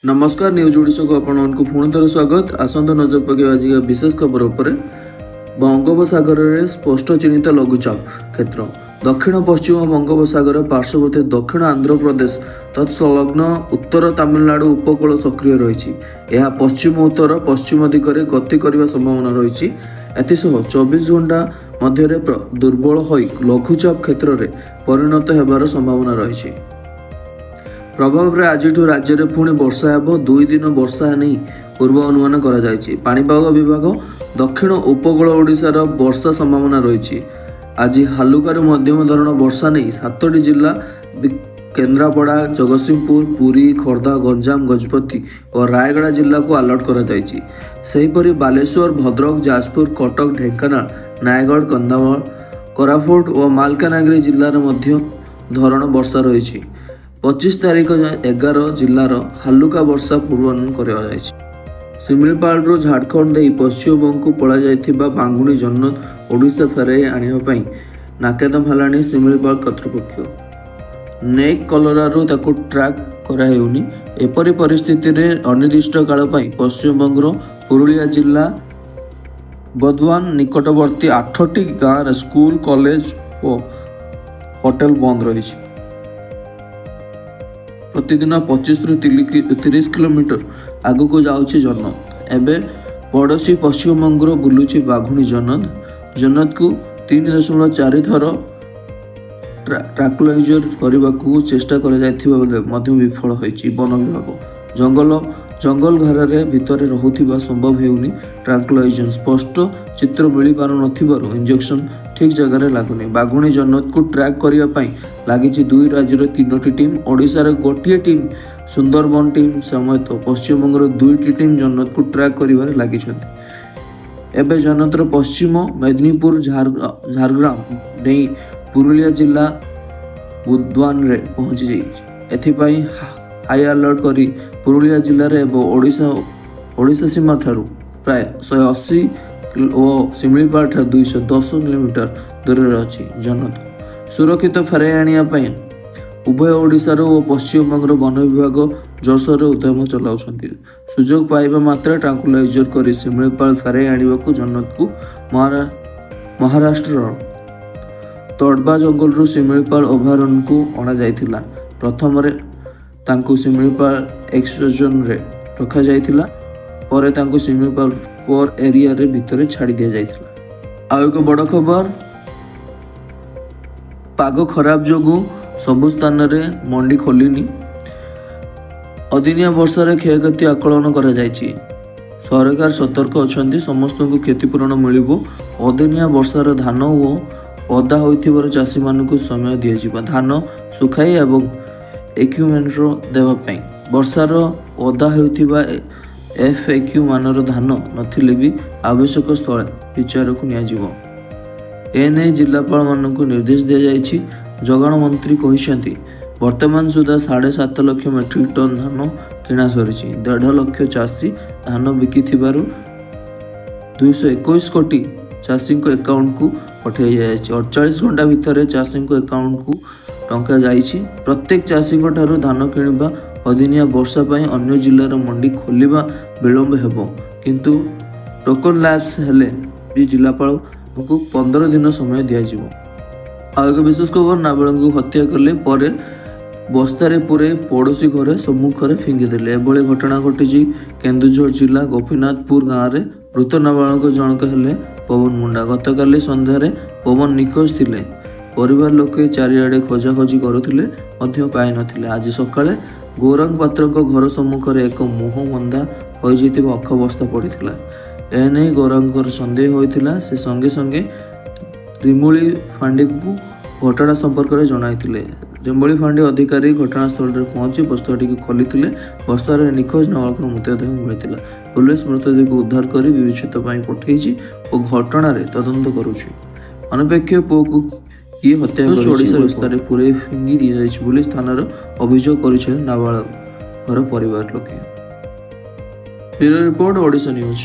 ନମସ୍କାର, ନ୍ୟୁଜ୍ ଓଡ଼ିଶାକୁ ଆପଣମାନଙ୍କୁ ପୁଣି ଥରେ ସ୍ୱାଗତ। ଆସନ୍ତୁ ନଜର ପକାଇବା ଆଜିକା ବିଶେଷ ଖବର ଉପରେ। ବଙ୍ଗୋପସାଗରରେ ସ୍ପଷ୍ଟ ଚିହ୍ନିତ ଲଘୁଚାପ କ୍ଷେତ୍ର। ଦକ୍ଷିଣ ପଶ୍ଚିମ ବଙ୍ଗୋପସାଗର ପାର୍ଶ୍ୱବର୍ତ୍ତୀ ଦକ୍ଷିଣ ଆନ୍ଧ୍ରପ୍ରଦେଶ ତତ୍ସଂଲଗ୍ନ ଉତ୍ତର ତାମିଲନାଡୁ ଉପକୂଳ ସକ୍ରିୟ ରହିଛି। ଏହା ପଶ୍ଚିମ ଉତ୍ତର ପଶ୍ଚିମ ଦିଗରେ ଗତି କରିବା ସମ୍ଭାବନା ରହିଛି। ଏଥିସହ 24 ଘଣ୍ଟା ମଧ୍ୟରେ ଦୁର୍ବଳ ହୋଇ ଲଘୁଚାପ କ୍ଷେତ୍ରରେ ପରିଣତ ହେବାର ସମ୍ଭାବନା ରହିଛି। ପ୍ରଭାବରେ ଆଜିଠୁ ରାଜ୍ୟରେ ପୁଣି ବର୍ଷା ହେବ। 2 ଦିନ ବର୍ଷା ନେଇ ପୂର୍ବାନୁମାନ କରାଯାଇଛି ପାଣିପାଗ ବିଭାଗ। ଦକ୍ଷିଣ ଉପକୂଳ ଓଡ଼ିଶାର ବର୍ଷା ସମ୍ଭାବନା ରହିଛି। ଆଜି ହାଲୁକାରୁ ମଧ୍ୟମ ଧରଣ ବର୍ଷା ନେଇ ସାତଟି ଜିଲ୍ଲା କେନ୍ଦ୍ରାପଡ଼ା, ଜଗତସିଂହପୁର, ପୁରୀ, ଖୋର୍ଦ୍ଧା, ଗଞ୍ଜାମ, ଗଜପତି ଓ ରାୟଗଡ଼ା ଜିଲ୍ଲାକୁ ଆଲର୍ଟ କରାଯାଇଛି। ସେହିପରି ବାଲେଶ୍ୱର, ଭଦ୍ରକ, ଯାଜପୁର, କଟକ, ଢେଙ୍କାନାଳ, ନୟାଗଡ଼, କନ୍ଧମାଳ, କୋରାପୁଟ ଓ ମାଲକାନଗିରି ଜିଲ୍ଲାରେ ମଧ୍ୟ ଧରଣ ବର୍ଷା ରହିଛି। 25 ତାରିଖ ଯାଏଁ 11 ଜିଲ୍ଲାର ହାଲୁକା ବର୍ଷା ପୂର୍ବାନୁମାନ କରାଯାଇଛି। ଶିମିଳିପାଳରୁ ଝାଡ଼ଖଣ୍ଡ ଦେଇ ପଶ୍ଚିମବଙ୍ଗକୁ ପଳାଇଯାଇଥିବା ବାଘୁଣୀ ଜନ୍ନତ ଓଡ଼ିଶା ଫେରାଇ ଆଣିବା ପାଇଁ ନାକେଦମ ହେଲାଣି ଶିମିଳିପାଳ କର୍ତ୍ତୃପକ୍ଷ। ନେକ୍ କଲରାରୁ ତାକୁ ଟ୍ରାକ୍ କରାହେଉନି। ଏପରି ପରିସ୍ଥିତିରେ ଅନିର୍ଦ୍ଦିଷ୍ଟ କାଳ ପାଇଁ ପଶ୍ଚିମବଙ୍ଗର ପୁରୁଲିଆ ଜିଲ୍ଲା ବୁର୍ଦ୍ୱାନ ନିକଟବର୍ତ୍ତୀ ଆଠଟି ଗାଁରେ ସ୍କୁଲ, କଲେଜ ଓ ହୋଟେଲ ବନ୍ଦ ରହିଛି। ପ୍ରତିଦିନ 25ରୁ 30 କିଲୋମିଟର ଆଗକୁ ଯାଉଛି ଜନ୍ନତ। ଏବେ ପଡ଼ୋଶୀ ପଶ୍ଚିମବଙ୍ଗରୁ ବୁଲୁଛି ବାଘୁଣୀ ଜନ୍ନତ। ଜନ୍ନତକୁ 3.4 ଥର ଟ୍ରାଙ୍କୁଲାଇଜର କରିବାକୁ ଚେଷ୍ଟା କରାଯାଇଥିବା ବେଳେ ମଧ୍ୟ ବିଫଳ ହୋଇଛି ବନ ବିଭାଗ। ଜଙ୍ଗଲ ଘେରରେ ଭିତରେ ରହୁଥିବା ସମ୍ଭବ ହେଉନି ଟ୍ରାଙ୍କୁଲାଇଜେସନ। ସ୍ପଷ୍ଟ ଚିତ୍ର ମିଳିପାରୁନଥିବାରୁ ଇଞ୍ଜେକ୍ସନ ଠିକ୍ ଜାଗାରେ ଲାଗୁନି। ବାଘୁଣୀ ଜନ୍ନତକୁ ଟ୍ରାକ୍ କରିବା ପାଇଁ ଲାଗିଛି ଦୁଇ ରାଜ୍ୟର ତିନୋଟି ଟିମ୍। ଓଡ଼ିଶାର ଗୋଟିଏ ଟିମ୍, ସୁନ୍ଦରବନ ଟିମ୍ ସମେତ ପଶ୍ଚିମବଙ୍ଗର ଦୁଇଟି ଟିମ୍ ଜନ୍ନତକୁ ଟ୍ରାକ୍ କରିବାରେ ଲାଗିଛନ୍ତି। ଏବେ ଜନ୍ନତର ପଶ୍ଚିମ ମେଦିନୀପୁର ଝାରଗ୍ରାମ ଦେଇ ପୁରୁଲିଆ ଜିଲ୍ଲା ବୁର୍ଦ୍ୱାନରେ ପହଞ୍ଚି ଯାଇଛି। ଏଥିପାଇଁ ହାଇ ଆଲର୍ଟ କରି ପୁରୁଲିଆ ଜିଲ୍ଲାରେ ଏବଂ ଓଡ଼ିଶା ସୀମାଠାରୁ ପ୍ରାୟ 180 ଓ ଶିମିଳିପାଳ ଠାରୁ 210 କିଲୋମିଟର ଦୂରରେ ଅଛି ଜନ୍ନତ। ସୁରକ୍ଷିତ ଫେରାଇ ଆଣିବା ପାଇଁ ଉଭୟ ଓଡ଼ିଶାର ଓ ପଶ୍ଚିମବଙ୍ଗର ବନ ବିଭାଗ ଜୋରସୋରରେ ଉଦ୍ୟମ ଚଲାଉଛନ୍ତି। ସୁଯୋଗ ପାଇବା ମାତ୍ରେ ଟ୍ରାଙ୍କୁଲାଇଜର କରି ଶିମିଳିପାଳ ଫେରାଇ ଆଣିବାକୁ ଜନ୍ନତକୁ ମହାରାଷ୍ଟ୍ରର ତଡ଼ବା ଜଙ୍ଗଲରୁ ଶିମିଳିପାଳ ଅଭୟାରଣ୍ୟକୁ ଅଣାଯାଇଥିଲା। ପ୍ରଥମରେ ତାଙ୍କୁ ଶିମିଳିପାଳ ଏକ୍ସଜୋନରେ ରଖାଯାଇଥିଲା। ପରେ ତାଙ୍କୁ ଶିମିଳିପାଳ କୋର୍ ଏରିଆରେ ଭିତରେ ଛାଡ଼ି ଦିଆଯାଇଥିଲା। ଆଉ ଏକ ବଡ଼ ଖବର, ପାଗ ଖରାପ ଯୋଗୁଁ ସବୁ ସ୍ଥାନରେ ମଣ୍ଡି ଖୋଲିନି। ଅଦିନିଆ ବର୍ଷାରେ କ୍ଷୟକ୍ଷତି ଆକଳନ କରାଯାଇଛି। ସରକାର ସତର୍କ ଅଛନ୍ତି, ସମସ୍ତଙ୍କୁ କ୍ଷତିପୂରଣ ମିଳିବ। ଅଦିନିଆ ବର୍ଷାର ଧାନ ଓ ଓଦା ହୋଇଥିବାରୁ ଚାଷୀମାନଙ୍କୁ ସମୟ ଦିଆଯିବ ଧାନ ଶୁଖାଇ ଏବଂ ଏକ୍ୟୁମେଣ୍ଟର ଦେବା ପାଇଁ। ବର୍ଷାର ଓଦା ହେଉଥିବା ଏଫ୍ ଏକ୍ୟୁ ମାନର ଧାନ ନଥିଲେ ବି ଆବଶ୍ୟକ ସ୍ଥଳେ ବିଚାରକୁ ନିଆଯିବ। ଏନେଇ ଜିଲ୍ଲାପାଳମାନଙ୍କୁ ନିର୍ଦ୍ଦେଶ ଦିଆଯାଇଛି। ଯୋଗାଣ ମନ୍ତ୍ରୀ କହିଛନ୍ତି, ବର୍ତ୍ତମାନ ସୁଦ୍ଧା 7.5 ଲକ୍ଷ ମେଟ୍ରିକ୍ ଟନ୍ ଧାନ କିଣା ସରିଛି। 1.5 ଲକ୍ଷ ଚାଷୀ ଧାନ ବିକିଥିବାରୁ 221 କୋଟି ଚାଷୀଙ୍କ ଆକାଉଣ୍ଟକୁ ପଠାଇ ଦିଆଯାଇଛି। 48 ଘଣ୍ଟା ଭିତରେ ଚାଷୀଙ୍କ ଆକାଉଣ୍ଟକୁ ଟଙ୍କା ଯାଇଛି। ପ୍ରତ୍ୟେକ ଚାଷୀଙ୍କ ଠାରୁ ଧାନ କିଣିବା। ଅଦିନିଆ ବର୍ଷା ପାଇଁ ଅନ୍ୟ ଜିଲ୍ଲାର ମଣ୍ଡି ଖୋଲିବା ବିଳମ୍ବ ହେବ, କିନ୍ତୁ ଟୋକନ ଲ୍ୟାପ୍ସ ହେଲେ ବି ଜିଲ୍ଲାପାଳଙ୍କୁ 15 ଦିନ ସମୟ ଦିଆଯିବ। ଆଉ ଏକ ବିଶେଷ ଖବର, ନାବାଳକଙ୍କୁ ହତ୍ୟା କଲେ, ପରେ ବସ୍ତାରେ ପୂରାଇ ପଡ଼ୋଶୀ ଘରେ ସମ୍ମୁଖରେ ଫିଙ୍ଗିଦେଲେ। ଏଭଳି ଘଟଣା ଘଟିଛି କେନ୍ଦୁଝର ଜିଲ୍ଲା ଗୋପୀନାଥପୁର ଗାଁରେ। ମୃତ ନାବାଳକ ଜଣକ ହେଲେ ପବନ ମୁଣ୍ଡା। ଗତକାଲି ସନ୍ଧ୍ୟାରେ ପବନ ନିଖୋଜ ଥିଲେ। ପରିବାର ଲୋକେ ଚାରିଆଡ଼େ ଖୋଜାଖୋଜି କରୁଥିଲେ ମଧ୍ୟ ପାଇନଥିଲେ। ଆଜି ସକାଳେ ଗୌରାଙ୍ଗ ପାତ୍ରଙ୍କ ଘର ସମ୍ମୁଖରେ ଏକ ମୁହଁ ବନ୍ଧା ହୋଇଯାଇଥିବା ଅଖ ବସ୍ତା ପଡ଼ିଥିଲା। ଏନେଇ ଗୌରାଙ୍ଗଙ୍କର ସନ୍ଦେହ ହୋଇଥିଲା। ସେ ସଙ୍ଗେ ସଙ୍ଗେ ରିମୁଳି ଫାଣ୍ଡିକୁ ଘଟଣା ସମ୍ପର୍କରେ ଜଣାଇଥିଲେ। ରିମୁଳି ଫାଣ୍ଡି ଅଧିକାରୀ ଘଟଣାସ୍ଥଳରେ ପହଞ୍ଚି ବସ୍ତାଟିକୁ ଖୋଲିଥିଲେ। ବସ୍ତାରେ ନିଖୋଜ ନାବାଳକର ମୃତଦେହ ମିଳିଥିଲା। ପୁଲିସ ମୃତଦେହକୁ ଉଦ୍ଧାର କରି ବ୍ୟବଚ୍ଛେଦ ପାଇଁ ପଠାଇଛି ଓ ଘଟଣାରେ ତଦନ୍ତ କରୁଛି। ଅନ୍ୟପକ୍ଷେ ପୁଅକୁ କିଏ ହତ୍ୟା କରିଛି, ଓଡ଼ିଶା ବସ୍ତାରେ ପୂରାଇ ଫିଙ୍ଗି ଦିଆଯାଇଛି ବୋଲି ଥାନାରେ ଅଭିଯୋଗ କରିଛନ୍ତି ନାବାଳକର ପରିବାର ଲୋକେ। Bureau report, Odisha news.